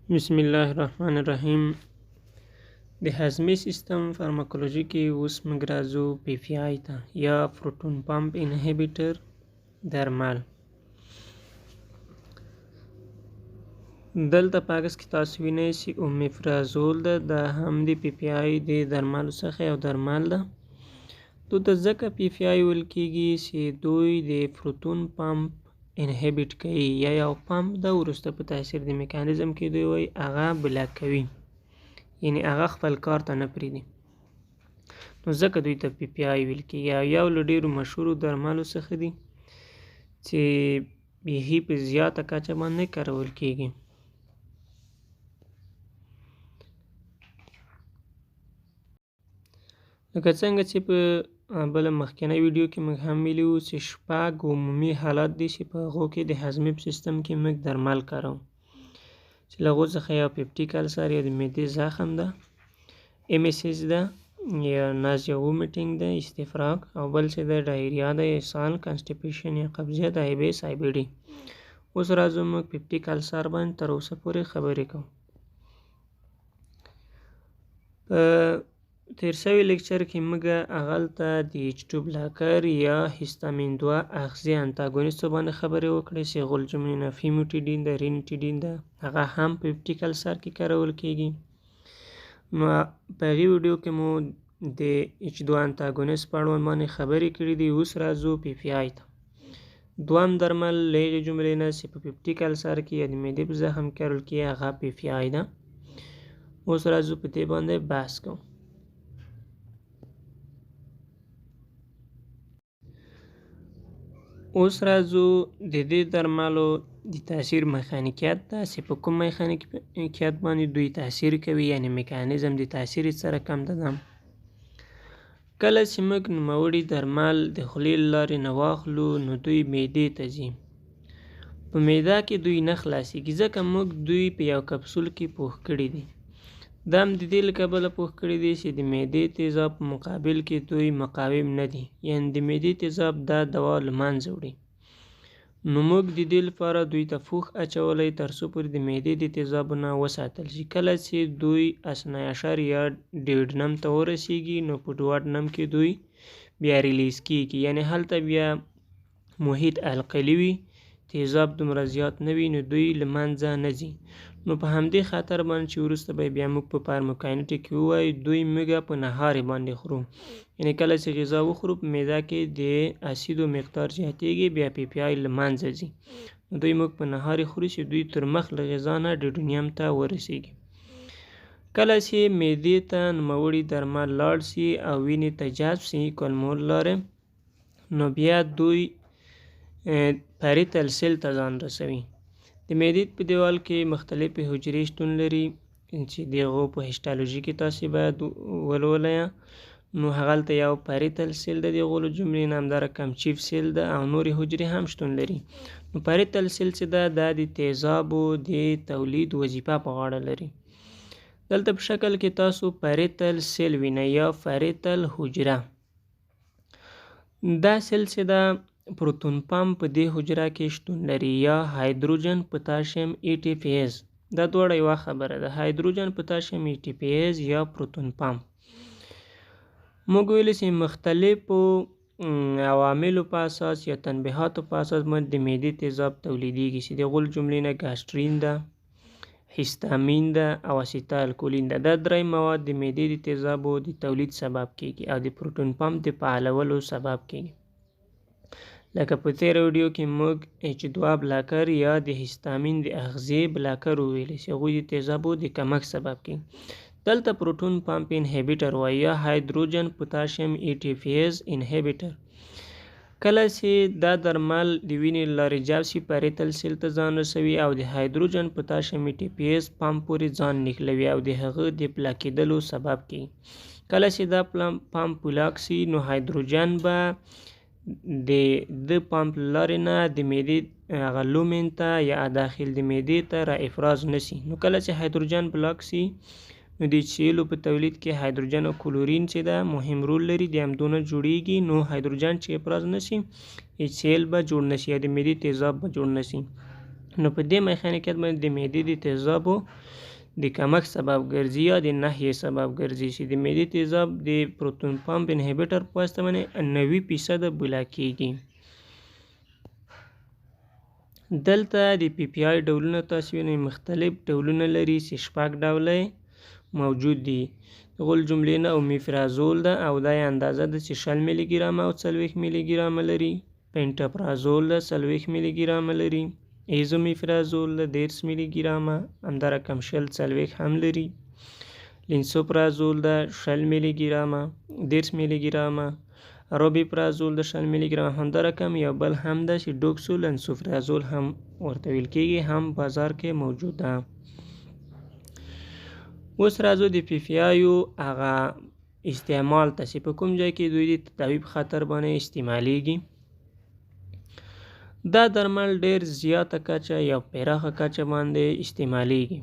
بسم الله الرحمن الرحیم. د هضمي سیستم فارماکولوژي کې اوس موږ راځو پی پی آی ته یا پروتون پمپ انهیبیټر درمل. دلته په عکس کې تاسو وینئ چې اومیپرازول ده، دا هم د پی پی آی د درملو څخه یو درمل ده. دوی ته ځکه پی پی آی ویل کیږي چې دوی د پروتون پمپ انهیبیټ کوي، یا یو پمپ ده وروسته په تاثیر د میکانیزم کې دوی وایي هغه بلاک کوي، یعنی هغه خپل کار ته نه پرېږدي، نو ځکه دوی ته پی پی آی ویل کیږي. او یو له ډېرو مشهورو درملو څخه دي چې بیخي په زیاته کچه باندې کارول کیږي. لکه څنګه چې په بله مخکنۍ ویډیو کې موږ هم ویلي وو چې شپږ عمومي حالات دي چې په هغو کې د هضمي په سیستم کې موږ درمل کاروو، چې له هغو څخه یو پیپټیک السر یا د معدې زخم ده، ام اس اس ده یا نازیا وومیټینګ ده، استفراغ، او بل چې ده ډایریا ده یا اسهال، کانسټیپیشن یا قبضیت، آی بي اس، آی بي ډي. اوس راځو موږ پیپټیک السر باندې تر اوسه پورې خبرې کوو. په تیر شوي لیکچر کې موږ هغلته د اچ 2 بلاکر یا هیستامین 2 اغزي انتاګونیستو باندې خبرې وکړې چې هغو له جملې نه فیموټیډین ده، رینیټیډین ده، هغه هم په پیپټیک السر کې کارول کیږي. نو په هغې ویډیو کې مو د اچ 2 انتاګونیست په اړوند باندې خبرې کړې دي. اوس راځو پی پی آی ته. دوهم درمل له هغې جملې نه چې په پیپټیک السر کې یا د معدې په زخم کې کارول کیږي هغه پی پی آی ده. اوس راځو په دې باندې بحث کوو. اوس راځو د دې درملو د تاثیر میخانیکیت ته چې په کوم میخانیکیت باندې دوی تاثیر کوي، یعنی میکانیزم د تاثیر یې څه رقم ده. کله چې موږ نوموړي درمل د خولې له لارې نه واخلو نو دوی معدې ته ځي، په معده کې دوی نه خلاصیږي ځکه موږ دوی په یو کپسول کې پوښ کړي دي. دا هم د دې له کبله پوښ کړي دي چې د معدې تیزاب په مقابل کې دوی مقاوم نه دي، یعنی د معدې تیزاب دا دوا له منځه وړي. نو موږ د دې لپاره دوی ته پوښ اچولی تر څو پورې د معدې د تیزابو نه وساتل شي. کله چې دوی اثنی عشر یا ډیوډنم ته ورسیږي نو په ډیوډنم کې دوی بیا ریلیز کیږي، یعنی هلته بیا محیط القلي وي، تیزاب دومره زیات نه وي، نو دوی له منځه نه ځي. نو په همدې خاطر باندې چې وروسته به بیا موږ په فارموکاینټیک کې ووایو دوی موږ په نهارې باندې خورو، یعنی کله چې غذا وخورو په معده کې د اسیدو مقدار زیاتیږي، بیا پی پی آی له منځه ځي. نو دوی موږ په نهارې خورو چې دوی تر مخ له غذا نه ډیوډینیم ته ورسیږي. کله چې معدې ته نوموړي درمل لاړ سي او وینې ته جذب سي کولمو له لارې، نو بیا دوی پریتل سیل ته ځان رسوي. د معدې په دیوال کې مختلفې حجرې شتون لري چې د هغو په هسټالوژي کې تاسې باید ولولئ. نو هغلته یو پریتل سیل ده د هغو له جملې نه، همدا رقم چیف سیل ده او نورې حجرې هم شتون لري. نو پریتل سیل چې ده دا د تیزابو د تولید وظیفه په غاړه لري. دلته په شکل کې تاسو پریتل سیل وینئ یا پریتل حجره. دا سیل چې ده پروتون پمپ په دې حجره کې شتون لري یا هایدروجن پوتاشیم ای ټي پی ایز، دا دواړه یوه خبره ده، هایدروجن پوتاشیم ای ټي پی ایز یا پروتون پمپ. موږ ویلي چې مختلفو عواملو په اساس یا تنبیهاتو په اساس باندې د معدې تیزاب تولیدیږي چې د هغو له جملې نه ګاسترین ده، هیستامین ده او اسیتالکولین ده. دا درې مواد د معدې د تیزابو د تولید سبب کیږي او د پروتون پمپ د فعالولو سبب کیږي. لکه په تېره ویډیو کې موږ اچ 2 بلاکر یا د هیستامین د اغزې بلاکر وویلې چې هغوی د تیزابو د کمښت سبب کیږي. دلته پروتون پمپ انهیبیټر وایي یا هایدروجن پوتاشیم ای ټي پی ایز انهیبیټر. کله چې دا درمل د وینې له لارې جذب شي پریتل سیل ته ځان رسوي او د هایدروجن پوتاشیم ای ټي پی ایز پمپ پورې ځان نښلوي او د هغه د بلاک کېدلو سبب کیږي. کله چې دا پمپ بلاک سي نو هایدروجن به د پمپ له لارې نه د معدې هغه لومین ته یا داخل د معدې ته را افراز نه سي. نو کله چې هایدروجن بلاک سي نو د چیلو په تولید کې هایدروجن او کلورین چې ده مهم رول لري، د همدونه جوړیږي. نو هایدروجن چې افراز نه سي اچ سي ال به جوړ نه سي یا د معدې تیزاب به جوړ نه سي. نو په دې میخانیکیت باندې د معدې د تیزابو د کمښت سبب ګرځي یا د نهیې سبب ګرځي چې د معدې تیزاب د پروتون پمپ انهیبیټر په واسطه باندې 90% بولا کیږي. دلته د پی پی آی ډولونه تاسو وینئ، مختلف ډولونه لري چې 6 ډوله موجود دي. دغو جملې نه اومیفرازول ده او دا یې اندازه ده چې 20 ملي ګرامه او 40 ملي ګرامه لري. پنټاپرازول ده 40 ملي ګرامه لري. ایزومیفرازول ده 30 ملي ګرامه، همدا رقم 20 40 هم لري. لینسوپرازول ده 20 ملي ګرامه، 30 ملي ګرامه. روبیپرازول د 20 ملي ګرامه، همدا رقم یو بل هم ده چې ډوکسولنسوفرازول هم ورته ویل کیږي، هم بازار کې موجود ده. اوس راځو د پی پی آیو هغه استعمال ته چې په کوم ځای کې دوی د تداوي په خاطر باندې استعمالیږي. دا درمل ډیر زیاته کچه یا پراخه کچه باندې استعمالیږي.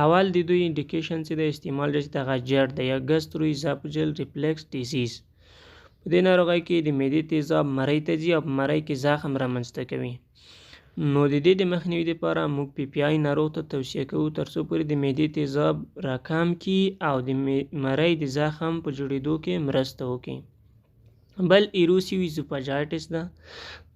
اول د دوی indication چې د استعمال چې دغه GERD ده یا gastro-oesophageal reflux disease. په دې ناروغۍ کې د معدې تیزاب مرۍ ته ځي او په مرۍ کې زخم رامنځته کوي. نو د دې د مخنیوي لپاره موږ پی پی آی ناروغ ته توصیه کوو ترڅو پورې د معدې تیزاب راکم کړي او د مرۍ د زخم په جوړېدو کې مرسته وکړي. بل erosive esophagitis ده،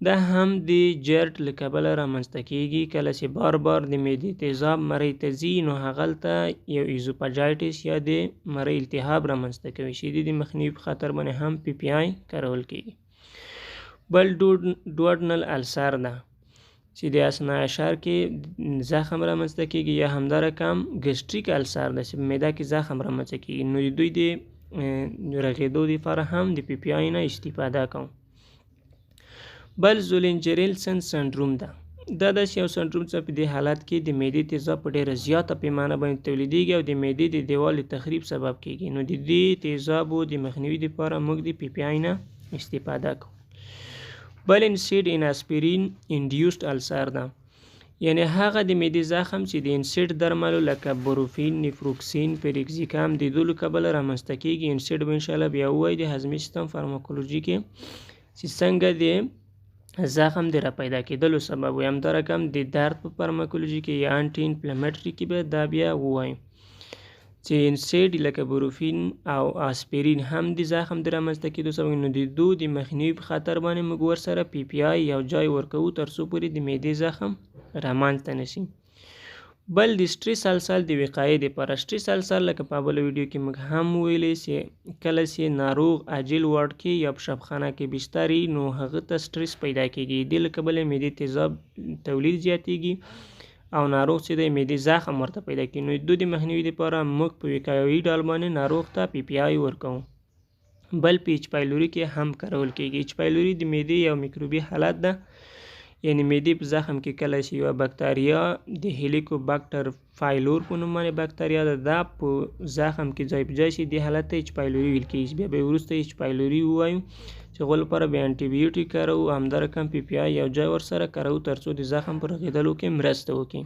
دا هم د GERD له کبله رامنځته کیږي. کله چې بار بار د معدې تیزاب مرۍ ته ځي نو هغلته یو esophagitis یا د مرۍ التهاب رامنځته کوي چې د دې د مخنیوي په خاطر باندې هم پی پی آی کارول کیږي. بل duodenal ulcer ده چې د اثنا عشر کې زخم رامنځته کیږي، یا همدا رقم gastric ulcer ده چې په معده کې زخم رامنځته کیږي. نو د دوی د رغېدو لپاره هم د پی پی آی نه استفاده کوم. بل Zollinger-Ellison syndrome ده، دا داسې یو سنډروم چې په دې حالت کې د معدې تیزاب په ډېره زیاته پیمانه باندې تولیدیږي او د معدې د دیوال د تخریب سبب کیږي. نو د دې تیزابو د مخنیوي لپاره موږ د پی پی آی نه استفاده کوو. بل NSAID and aspirin induced ulcer ده، یعنی هغه د معدې زخم چې د NSAID درملو لکه بروفین، نیفروکسین، پیریکزیکام د دو له کبله رامنځته کیږي. NSAID به انشاءالله بیا ووایو د هضمي سیستم فارماکولوژي کې چې څنګه د زخم د را پیدا کېدلو سبب وي. همدا رقم د درد په فارماکولوژي کې یا anti inflammatory کې به دا بیا ووایو چې NSAID لکه بروفین او آسپرین هم د زخم د رامنځته کېدو سبب، نو د دو د مخنیوي په خاطر باندې موږ ورسره پی پی آی یو جای ورکوو تر څو پورې د معدې زخم رامنځته نه شي. بل د stress ulcer د وقایې دپاره، stress ulcer لکه په بله ویډیو کې موږ هم ویلې چې کله چې ناروغ عاجل ward کې یا په شفاخانه کې بستر وي نو هغه ته سټرس پیدا کیږي، دې له کبله معدې تیزاب تولید زیاتیږي او ناروغ چې دی معدې زخم ورته پیدا کیږي. نو د دوی د مخنیوي دپاره موږ په وقایوي ډول باندې ناروغ ته پی پی آی ورکوو. بل په H pylori کې هم کارول کیږي. H pylori د معدې یو میکروبي حالت ده، یعنی معدې په زخم کې کله چې یوه بکتریا د Helicobacter pylori په نوم باندې بکتریا ده، دا په زخم کې ځای په ځای شي، دې حالت ته H pylori ویل کیږي. بیا به یې وروسته H pylori ووایو چې هغو لپاره بیا انټي بیوټیک کاروو، همدا رقم پی پی آی یو ځای ورسره کاروو ترڅو د زخم په رغېدلو کې مرسته وکړي.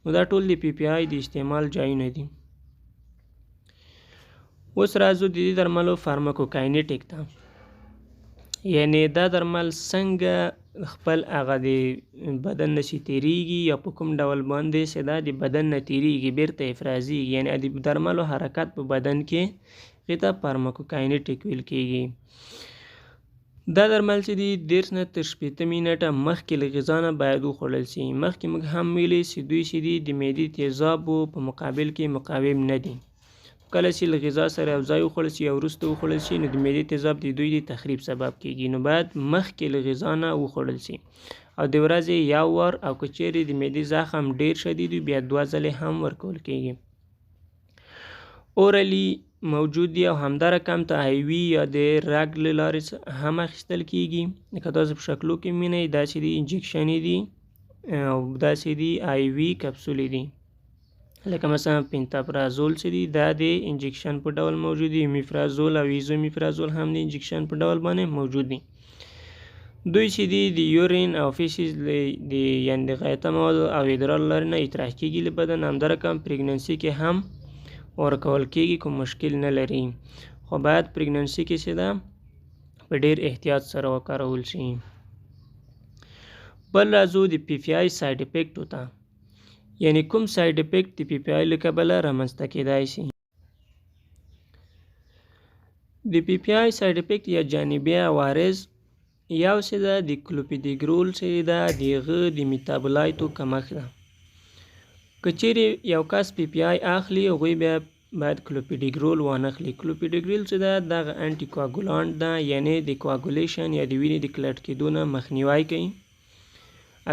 نو دا ټول د پی پی آی د استعمال ځایونه دي. اوس راځو د دې درملو pharmacokinetic ته، یعنی دا درمل څنګه خپل هغه د بدن نه چې تیریږي یا په کوم ډول باندې چې دا د بدن نه تیریږي بیرته افرازیږي، یعنی د درملو حرکت په بدن کې هغې ته pharmacokinetic ویل کیږي. دا درمل چې دي 30 نه تر 60 منټه مخکې له غذا نه باید وخوړل شي. مخکې موږ هم ویلي چې دوی چې دي د معدې تیزابو په مقابل کې مقاوم نه دي. کله چې له غذا سره یو ځای وخوړل شي یا وروسته وخوړل شي نو د معدې تیزاب د دوی د تخریب سبب کیږي، نو باید مخکې له غذا نه وخوړل شي او د ورځې یو وار، او که چیرې د معدې زخم ډیر شدید وي بیا 2 ځلې هم ورکول کیږي. orally موجود دی او همدا رقم ته IV یا د رګ له لارې هم اخیستل کیږي. لکه تاسو په شکلو کې وینئ داسې دي انجکشنې دي او داسې دي IV کپسولې دي. لکه مثلا پنتاپرازول چې دي دا د انجکشن په ډول موجود دي، میفرازول او ایزومیفرازول هم د انجکشن په ډول باندې موجود دي. دوی چې دي د urine او feces د یعنی د غایطه موادو او ادرار لارې نه اطراح کیږي له بدن. همدا رقم pregnancy کې هم ورکول کیږي، کوم مشکل نه لري، خو باید pregnancy کې چې ده په ډیر احتیاط سره وکارول شي. بل راځو د PPI side effect ته، یعنی کوم side effect د PPI له کبله رامنځته کېدای شي. د PPI side effect یا جانبي عوارض یو څه ده، د کلوپیدیګرول چې ده د هغه د میتابولایتو کمښت ده. که چیرې یو کس PPI اخلي، هغوی بیا باید کلوپیدیګرول وانخلي. کلوپیدیګرول چې ده دغه anticoagulant ده، یعنی د coagulation یا د وینې د clot کېدو نه مخنیوی کوي.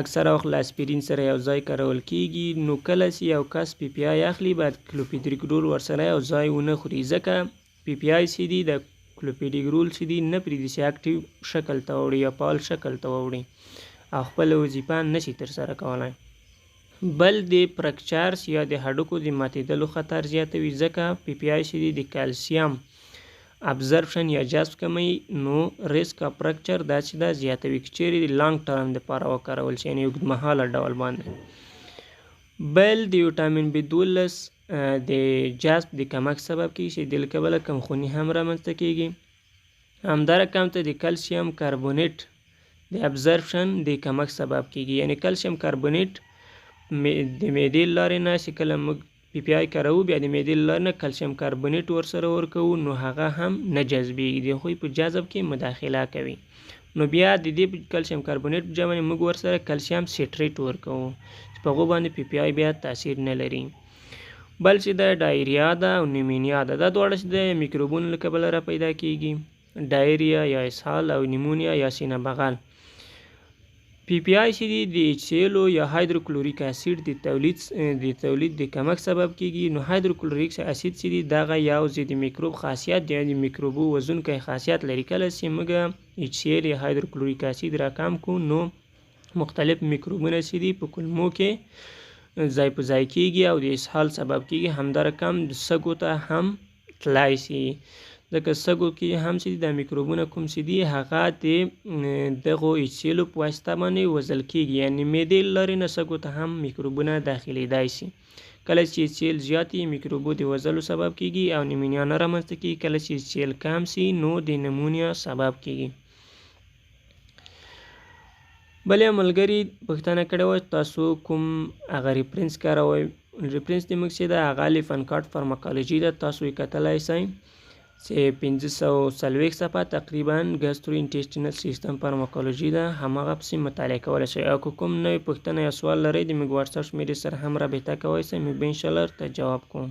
اکثره وخت له اسپرین سره یو ځای کارول کیږي. نو کله چې یو کس PPI اخلي، باید کلوپیدیګرول ورسره یو ځای ونه خوري، ځکه PPI چې دي، د کلوپیدیګرول چې دي، نه پرېږدي چې active شکل ته واوړي یا فعال شکل ته واوړي او خپله وظیفه نشي ترسره کولی. بل د fractures یا د هډوکو د ماتېدلو خطر زیاتوي، ځکه PPI چې دي د کلسیم absorption یا جذب کموي، نو risk of fracture دا چې دا زیاتوي، که چیرې د long term دپاره وکارول شي، یعنې اوږدمهاله ډول باندې. بل د ویټامین بي 12 د جذب د کمښت سبب کیږي، چې د له کبله کمخوني هم رامنځته کیږي. همدا رقم ته د کلسیم کاربونیټ د absorption د کمښت سبب کیږي، یعنی کلسیم کاربونیټ د معدې لارې نه چې کله موږ PPI کاروو، بیا د معدې لارې نه کلسیم کاربونیټ ورسره ورکوو، نو هغه هم نه جذبیږي، د هغوی په جذب کې مداخله کوي. نو بیا د دې کلسیم کاربونیټ په ځای باندې موږ ورسره کلسیم citrate ورکوو، چې په هغو باندې PPI بیا تاثیر نه لري. بل چې ده diarrhea ده او pneumonia ده، دا دواړه چې د میکروبونو له کبله را پیدا کیږي، diarrhea یا اسهال او pneumonia یا سینه بغل. PPI چې دي د HCl یا hydrochloric acid د تولید د کمښت سبب کیږي. نو hydrochloric acid چې دي دغه یو ضد میکروب خاصیت دی، د میکروبو وژونکی خاصیت لري. کله چې موږ HCl یا hydrochloric acid راکم کو، نو مختلف میکروبونه چې دي په کولمو کې ځای په ځای کیږي او د اسهال سبب کیږي. همدا رقم د سږو ته هم تلای شي، ځکه سږو کې هم چې دا میکروبونه کوم چې دي هغه د دغو HCl په واسطه باندې وژل کیږي، یعنی معدې لارې نه سږو ته هم میکروبونه داخلیدای شي. کله چې HCl زیات وي، میکروبو د وژلو سبب کیږي او pneumonia نه رامنځته کیږي. کله چې HCl کم شي، نو د pneumonia سبب کیږي. بل یو ملګري پوښتنه کړې وه، تاسو کوم هغه reference کاروئ؟ reference د موږ چې ده هغه Lippincott Pharmacology ده. تاسو یې کتلای شئ چې 540 صفحه تقریبا gastrointestinal system pharmacology ده، هماغه پسې مطالعه کولی شئ. او که کوم نوې پوښتنه یا سوال لرئ، د موږ واتساپ شمېرې سره هم رابطه کولی شئ، موږ به انشاءالله ورته جواب کوو.